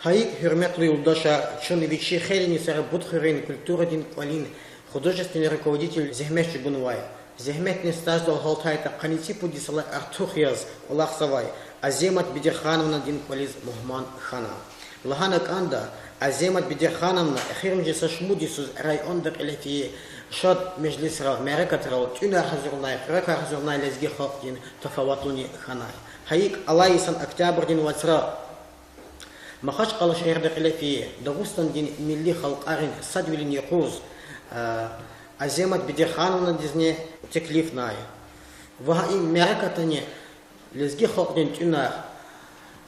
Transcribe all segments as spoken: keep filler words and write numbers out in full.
Гьа икӀ, гьуьрметлу юлдашар, чун вичи хейлини сара Бутхуьруьн культурадин кӀвалин художественный руководитель зегьмет чӀугунвай, зегьметни стаждал гьалтайтӀа, къанни цӀипуд йисалай артух яз кӀвалахзавай Аземат Бедерхановнадин кӀвализ мугьман хьана. Лагьана кӀанда, Аземат Бедерхановна эхиримжи са шумуд йисуз районда кьиле фейи шад межлисрал, мярекатрал тӀуьнар гьазурнай, хуьрекар гьазурнай лезги халкьдин тафаватлуни хьанай. Гьа икӀ, алай йисан октябрдин вацра Махачкъала шегьерда кьиле фейи Дагъустандин милли халкьарин садвилин юкъуз, э, Аземат Бедерхановнадизни теклифнай. Ва гьа и мярекатани лезги халкьдин тӀуьнар,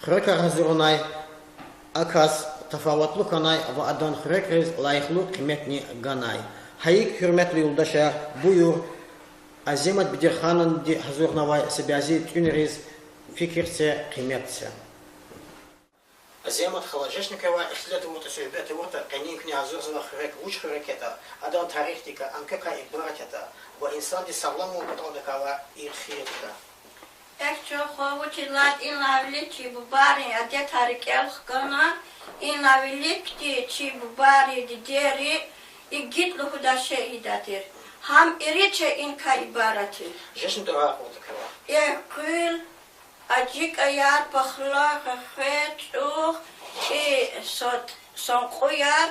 хуьрекар гьазурнай, аказ тафаватлу хьанай ва адан хуьрекриз лайихлу къиметни ганай. Гьа икӀ, гьуьрметлу юлдашар, буюр, Аземат Бедерхановнади гьазурнавай са бязи тӀуьнриз фикир це, къимет це. Аземат хала, жеч квевай ихтилат авуртӀа, суьгьбет авуртӀа, къенин куьне гьазурзавай хуьрек вуч хуьрек ятӀа, адан тарихдикай, ам квекай ибарат ятӀа ва инсандиз сагъламвал паталди авай ирхирдикай. Эхь, чан хва, вучиз лагьайтӀа инлай вилик чи бубайрин адетар рикӀел хкана, инлай виликди чи бубайри, дидейри игит лугьудай шей ийидай тир. Гьам ирид шейиникай ибарат я. Жеч тӀвар акъудда квевай. Эхь, къуьл, ажикӀаяр, пахла, хвехвер, чӀух, и са-, санкьуяр,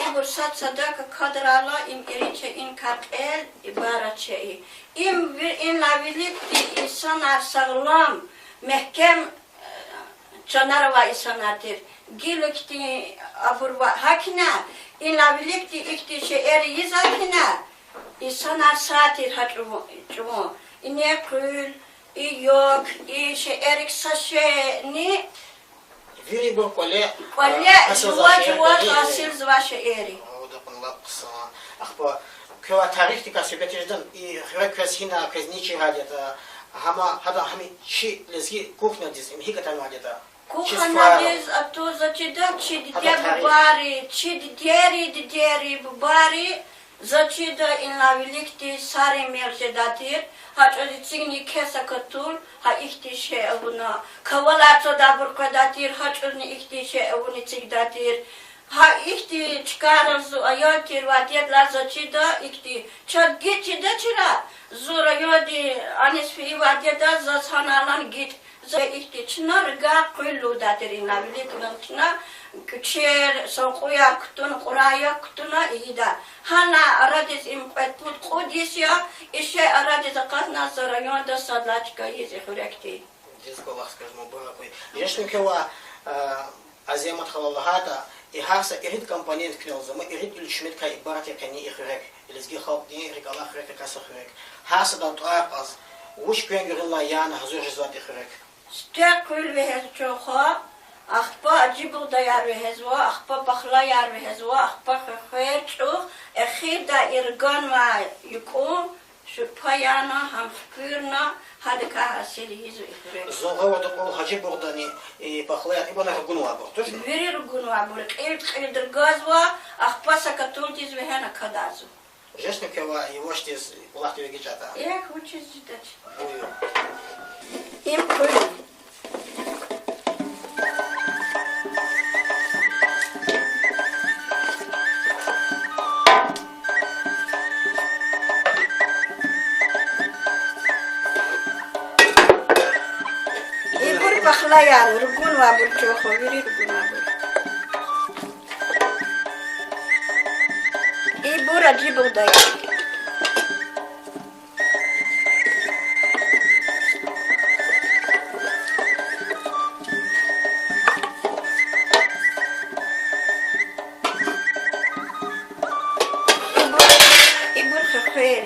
ибур сад-садак акадрайла, им ирид шейиникай кьел ибарат шей я. Им ви-, инлай виликди инсанар сагълам, мягькем, э, чанар авай инсанар тир. Гила ихьтин абур ва гьакӀ хьана, инлай виликди ихьтин шейэр ийизвай хьана, инсанар сагъ тир гьа чӀу-, чӀавун. Ине къуьл, и ёк, и шейэрик са шейни вирибур кӀвале, кӀвале жува-жуваз гьасилзавай шейэр я. Ахпа квевай тарихдикай суьгьбет жеда, и хуьрек квез гьина, квез ни чирайди ятӀа, гьама, гьада гьам чи лезги кухнядиз им гьикӀ атанвайди ятӀа? Кухнядиз атун, заз чида, чи диде-бубайри, чи дидейри, дидейри, бубайри, заз чида, инлай виликди сарин мел жедай тир, гьа чӀавуз эцигна еке са катур, гьа ихьтин шей авуна, кавалар цадайбур къведай тир, гьа чӀавузни ихьтин шей авуна эцигдай тир. Гьа ихьтин чкайрал зун аял тирвал дидедалай заз чида, ихьтин чад гьич чида чира, зун районди аниз фейивал дидедалай заз гьанай алан гьич. За ихьтин чна рагар къуьл лугьудай тир, инлай вилик лагьана чна кӀвачер, санкьуяр кутуна, кьурай як кутуна ийидай. Гьана арадиз им кьвед-пуд, кьуд йис я, и шей арадиз акъатна за районда сад лагьай чка ийиз и хуьрекди. Дидедиз кӀвалахзавай, мубарак хьуй. Жеч квевай, э, Аземат хала, лагьайтӀа, и гьар са ирид компонент куьне лугьузва, ма ирид уьлчмедикай ибарат я къенин и хуьрек, лезги халкьдин рикӀ алай хуьрекрикай са хуьрек. Гьар садан тӀвар кьаз, вуч квевилай яна гьазур жезватӀа и хуьрек? Сифте къуьл вегьезва, чан хва, ахпа ажи бугъдаяр вегьезва, ахпа пахлаяр вегьезва, ахпа хвехвер, чӀух, эхирдай и рганвай юкӀун шурпа яна, гьам хкуьрна, гьадакай гьасил ийизва и хуьрек. Зун гъавурда кьур ажи бугъдани, и пахлаяр, ибур ругунвайбур туш? Вири ругунвайбур, кьилди-кьилди ргазва, ахпа са катурдиз вегьена кадазва. Жеч квевай, явашдиз кӀвалахдив эгечӀайтӀа. Эхь, вучиз жедач. Буюр. Им къуьл. Ибур пахлаяр, ругунвайбур, чан хва, вири ругунвайбур. Ибур ажи бугъдаяр. Ибур, ибур хвехвер.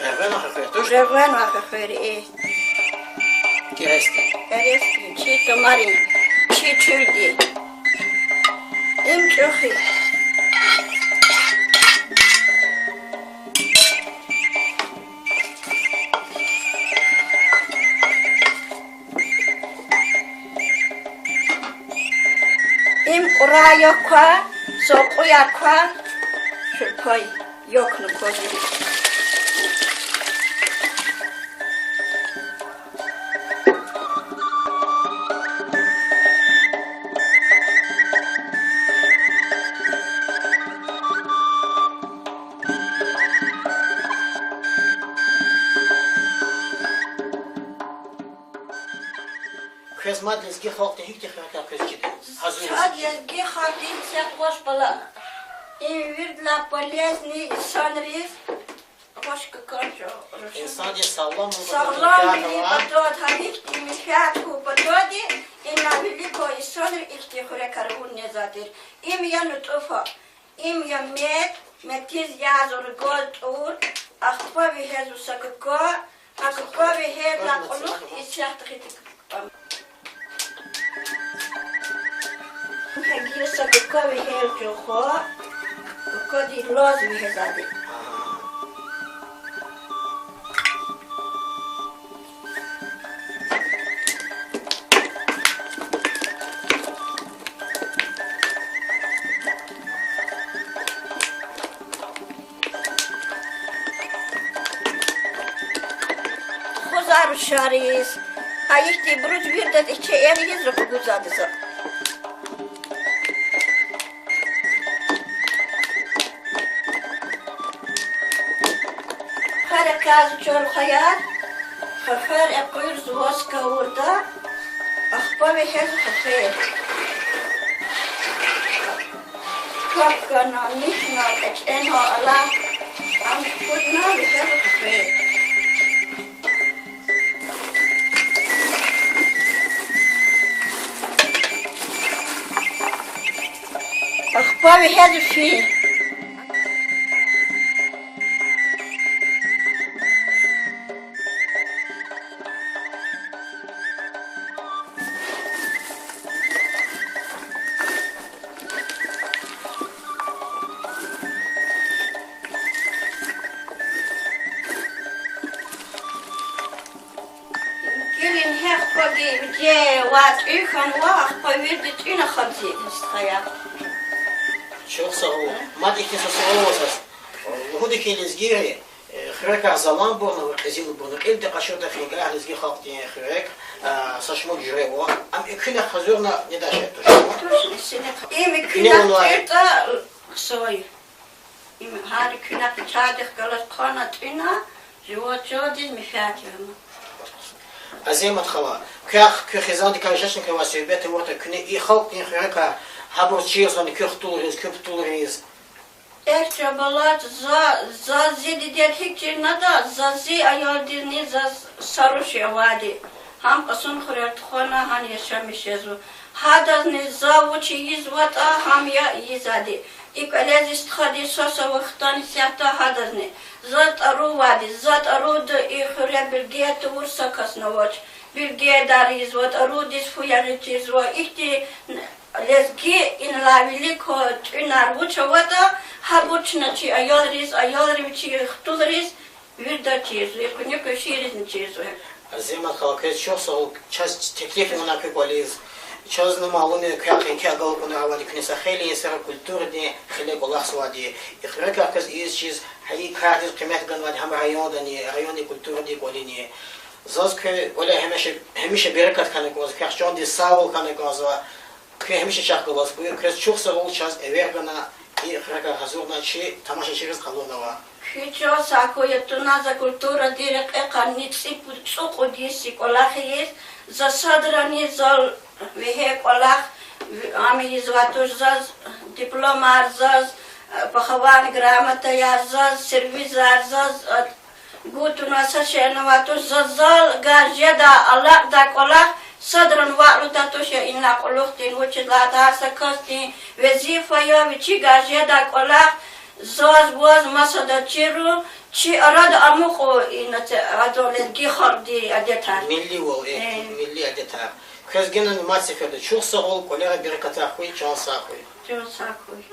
Регъвенвай хвехвер туш? Регъвенвай хвехвер, э. КӀерецдин. КӀерецдин, чи тамарин, чи чуьлдин. Им чӀух я. Им кьурай як ква, санкьуяр ква, шурпа я, ёкна кваз. Квез мад лезги халкьдин гьихьтин хуьрекар квез чида? Гьазур. Сад лезги халкьдин цекъваш бала. Им виридалай полезный инсанриз. Хваш какан чӀал. Инсандин сагъламвилин патав, сагъламвилин патав, гьа ихьтин менфят хьун патав ина великий инсанри ихьтин хуьрекар авун незвайди тир. Им я нутӀуфа, им я мет, метиз язва ругуз тӀур, ахпа вегьезва са кака, а кака вегьедлай кьулухъ исятда хьтин Гьа гила са кака вегьер чухва, какадин лаз вегьезвайди. Тухузвай рушариз, гьа ихьтинбуруз виридаз ичӀи эр ийиз ракъугузвайди за. Хъвер экъязва чун, рухваяр, хъвер экъуьрзава са кавурда, ахпа вегьезва хъвер. Капкана, михьна, кӀвачӀена, алай, ам хкудна вегьезва хъвер. Ахпа вегьезва фин. Гила ингье ахпа виже вад тӀуьн хьанва, ахпа вирида тӀуьна хабзи, стхаяр. Чухсагъул. Мад ихьтин са суал ава заз. Лугьуди хьи, лезгийри, э, хуьрекар заланбурни ва кьезилбурни, кьилди къачуртӀа хинкӀар лезги халкьдин хуьрек, а, са шумуд жуьре ава. Ам экуьнахъ гьазурна недай шей туш. Туш, синихъ. Им экуьнахъ тиртӀа, хъсан я. Им гьар экуьнахъ чайдихъ галаз хъвана, тӀуьна, жуваз чандиз менфят яна. Азимат хала, квехъ куь хизандикай жашни квевай суьгьбет авуртӀа, куьне и халкьдин хуьрекар гьабур чирзавани куь хтулриз, куь птулриз? Эхь, чан бала, за, за зи дидед гьикӀ чирнатӀа, за зи аялдизни заз са руш я авайди. Гьам Кьасумхуьрел тухвана, гьана яшамиш жезва. Гьадазни за вуч ийизватӀа, гьам я ийизвайди. И кӀвале зи стхади свас авахьтани исятда гьадазни. Заз тӀарувайди, за тӀарувда и хуьре, билге тавур са касни авач. Билгедар ийизва, тӀарувдиз фу ягъиз чирзава. Ихьтин лезги, инлай вилик тӀуьнар вуч аватӀа, гьабур чна чи аялриз, аялри вичи хтулриз виридаз чирзава, куьне квеширизни чирзава. Азимат хала, квез чухсагъул чаз теклиф авунай куь кӀвализ. Чазни малум я, квехъ еке агалкьунар авайди, куьне са хейлин йисара культурадин хиле кӀвалахзавайди. И хуьрекар квез ийиз чиз, гьа и кардиз къимет ганвайди гьам райондани, райондин культурадин кӀвалини. Заз куь кӀвале гьамиша, гьамиша берекат хьана кӀанзава, квехъ чандин сагъвал хьана кӀанзава. Куьн гьамиша чахъ галаз хьуй, квез чухсагъул чаз эвер гана, и хуьрекар гьазурна чи тамашачийриз къалурнава. Куь чан сагъ хьуй, туна за культурадин рекье къанни цӀи-, цӀукьуд йис и кӀвалах ийиз, за садрани зал вегьей кӀвалах, ам ийизвай туш заз дипломар, заз похвальный грамотаяр, заз сервизар, заз гуз туна са шейни авай туш, за зал гьар жедай, алакьдай кӀвалах садрани ваъ лугьудай туш я, инлай кьулухъдин, вучиз лагьайтӀа гьар са касдин везифа я вичи гьар жедай кӀвалах заз, ваз масадаз чирун, чи арада амукьун, ина це, адан лезги халкьдин адетар. Милливал, э, милли адетар. Квез генани мад сеферда чухсагъул, кӀвалера берекатар хьуй, чан сагъ хьуй. Чан сагъ хьуй.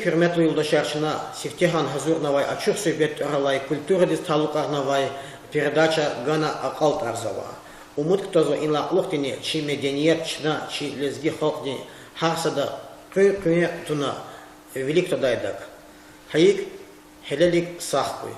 Гьуьрметлу юлдашар, чна сифтегьан гьазурнавай ачух суьгьбет тӀвар алай, культурадиз талукьарнавай передача гана акьалтӀарзава. Умуд кутазва, инлай кьулухъдини чи меденият, чна чи лезги халкьдин гьар сада къуьн-къуьне туна вилик твадайдак. Гьа икӀ, гьелелиг сагъ хьуй.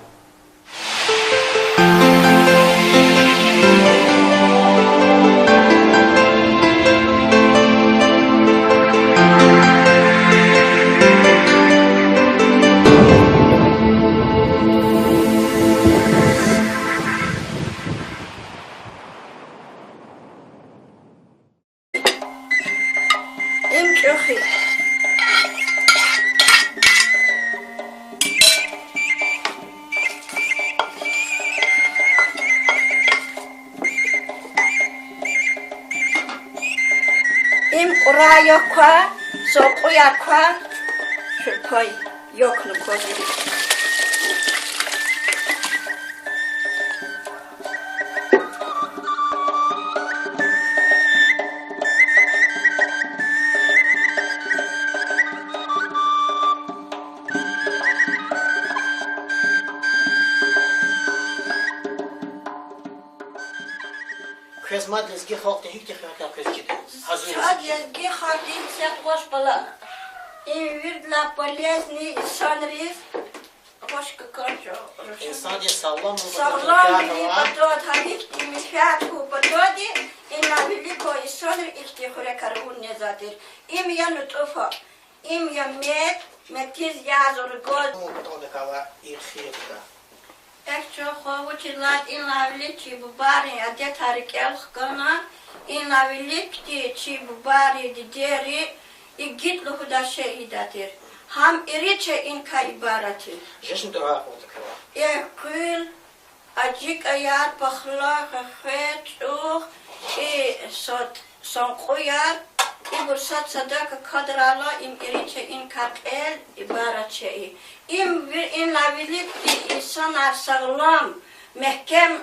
Им чӀух я. Им кьурай я ква, сокъуяр ква, шурпай, ёкна кваз. Квез мад лезги халкьдин гьихьтин хуьрекар квез чида? Гьазур. Чаз лезги халкьдин сад-къош бала. Им виридалай полезный инсанриз, къош каканчӀо, инсандин сагъламвилин патав, сагъламвилин патав, гьа гьихьтин менфят хьун патавди, инлай вилик квай инсанри ихьтин хуьрекар авун незвай тир. Им я нутӀуфа, им я мет, метиз яз, ргваз. Вун паталдикай ава и хийирдикай. Эхь, чан хва, вучиз лагьайтӀа инлай вилик чи бубайрин адетар рикӀел хкана, инлай виликди чи бубайри, дидейри игит лугьудай шей ийидай тир. Гьам ирид шейиникай ибарат я. Жешни тӀвар кьуртӀа квевай. Эхь, къуьл, ажикӀаяр, пахла, хвехвер, чӀух, и сад, санкьуяр, ибур сад-садак какадрайла, им ирид шейиникай кьел ибарат шей я. Им ви-, инлай виликди инсанар сагълам, мягькем, э,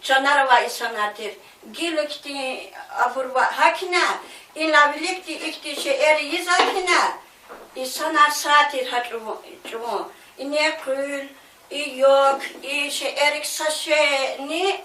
чанар авай инсанар тир. Гила ихьтин абур ва-, гьакӀ хьана, инлай виликди ихьтин шейэр ийизвай хьана, инсанар сагъ тир гьа чӀаву-, чӀавун. Ине къуьл, и ёк, и шейэрик са шейни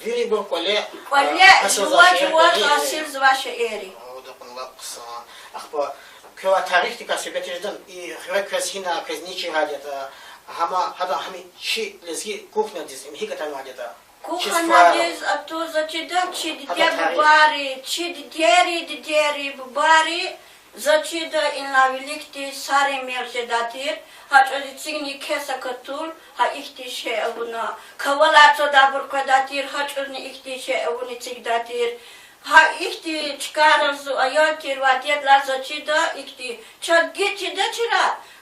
вирибур кӀвале, кӀвале, э, жува-жуваз гьасилзавай шейэр я. Гьада кьван лап хъсан. Ахпа квевай тарихдикай суьгьбет жеда, и хуьрек квез гьина, квез ни чирайди ятӀа, гьама, гьада гьам чи лезги кухнядиз им гьикӀ атанвайди ятӀа? Кухнядиз атун, заз чида, чи диде-бубайри, чи дидейри, дидейри, бубайри, заз чида, инлай виликди сарин мел жедай тир, гьа чӀавуз эцигна кес акатун, гьа ихьтин шей авуна, кавалар цадайбур къведай тир, гьа чӀавузни ихьтин шей авуна эцигдай тир. Гьа ихьтин чкайрал зун ая тирвал дидедалай, заз чида, ихьтин чаз гит чидачир,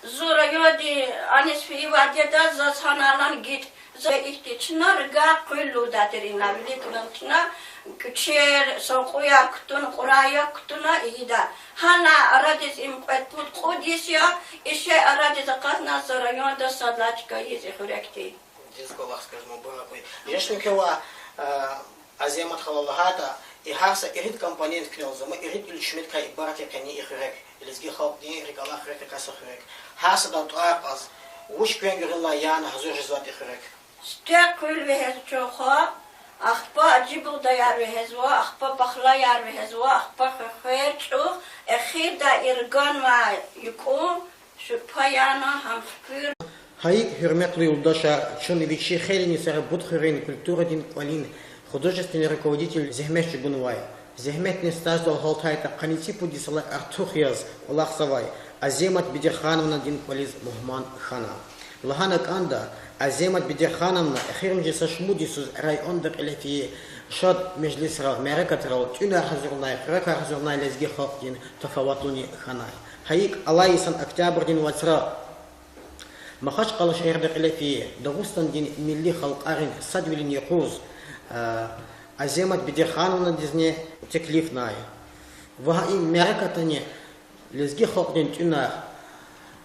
зун райондин аниз фейивал дидеда, заз гьанай алан гит. За ихьтин чна рагар къуьл лугьудай тир, инлай вилик лагьана чна кӀвачер, санкьуяр кутуна, кьурай як кутуна ийидай. Гьанай арадиз им кьвед-пуд-кьуд йис я, и шей арадиз акъатна, за районда сад лагьай чка ийиз и хуьрекди. Дуьз кӀвалахзава, квез мубарак хьуй. Жешни квевай, э, Аземат хала, лагьайтӀа, и гьар са ирид компонент куьне лугьузва, ма ирид уьлчмедикай ибарат я къенин и хуьрек, лезги халкьдин рикӀ алай хуьрекрикай са хуьрек. Гьар садан тӀвар кьаз, вуч квен гуьгъуьнлай яна гьазур жезватӀа и хуьрек? Сифте къуьл вегьезва, чан хва, ахпа ажи бугъдаяр вегьезва, ахпа пахлаяр вегьезва, ахпа хвехвер, чӀух, эхирдай ирганвай юкӀун шурпа яна, гьам хкуьр. Гьа икӀ, гьуьрметлу юлдашар, чун вичи хейлин йисара Бут хуьруьн культурадин кӀвалин художественный руководитель зегьмет чӀугунвай, зегьметдин стаждал гьалтайтӀа къанни цӀипуд йисалай артух яз кӀвалахзавай Аземат Бедерхановнадин кӀвализ мугьман хьана. Лагьана кӀанда, Аземат Бедерхановна эхиримжи са шумуд йисуз районда кьиле фейи шад межлисрал, мярекатрал, тӀуьнар гьазурнай, хуьрекар гьазурнай лезги халкьдин тафаватлуни хьанай. Гьа икӀ, алай йисан октябрдин вацра Махачкъала шегьерда кьиле фейи Дагъустандин милли халкьарин садвилин юкъуз, э, Аземат Бедерхановнадизни теклифнай. Ва гьа и мярекатани лезги халкьдин тӀуьнар,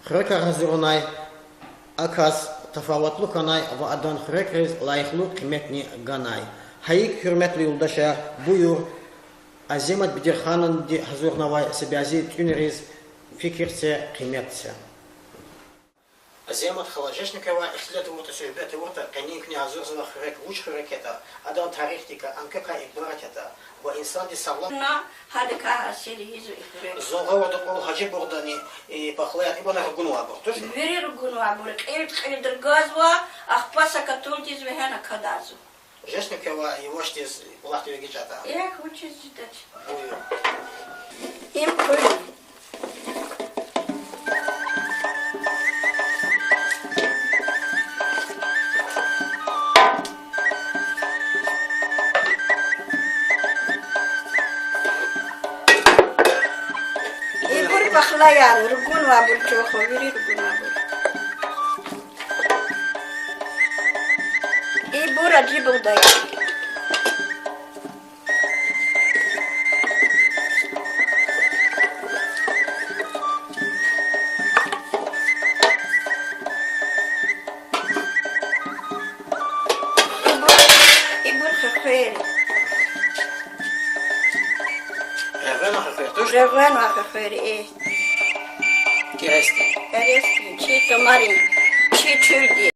хуьрекар гьазурнай, аказ тафаватлу хьанай ва адан хуьрекриз лайихлу къиметни ганай. Гьа икӀ, гьуьрметлу юлдашар, буюр, Аземат Бедерхановнади гьазурнавай са бязи тӀуьнриз Фикир це, къимет це. Аземат хала, жеч квевай ихтилат авуртӀа, суьгьбет авуртӀа, къенин куьне гьазурзава хуьрек, вуч хуьрек ятӀа, адан тарихдикай, ам квекай ибарат ятӀа, ва инсандиз сагълам. На, гьадакай гьасил ийизва и хуьрек. Зун гъавурда кьвал Гьажибурдани, и пахлаяр, ибур ругунвайбур туш? Вири ругунвайбур, кьилди-кьилди ргазва, ахпа са катулдиз вегьена кадарзава. Жеч квевай, явашдиз кӀвалахдив эгечӀайтӀа. Эхь, вучиз жедач? Буюр. Им хъуьн. Ибур пахлаяр, ругунвайбур чуху, вири ругунвайбур. Ибур ажи бугъдай. Ибур, ибур хехвери. Регъвенвай хехвери туш? Регъвенвай хехвери, э. Керестин. Керестин, чи тамарин, чи чуьлдин.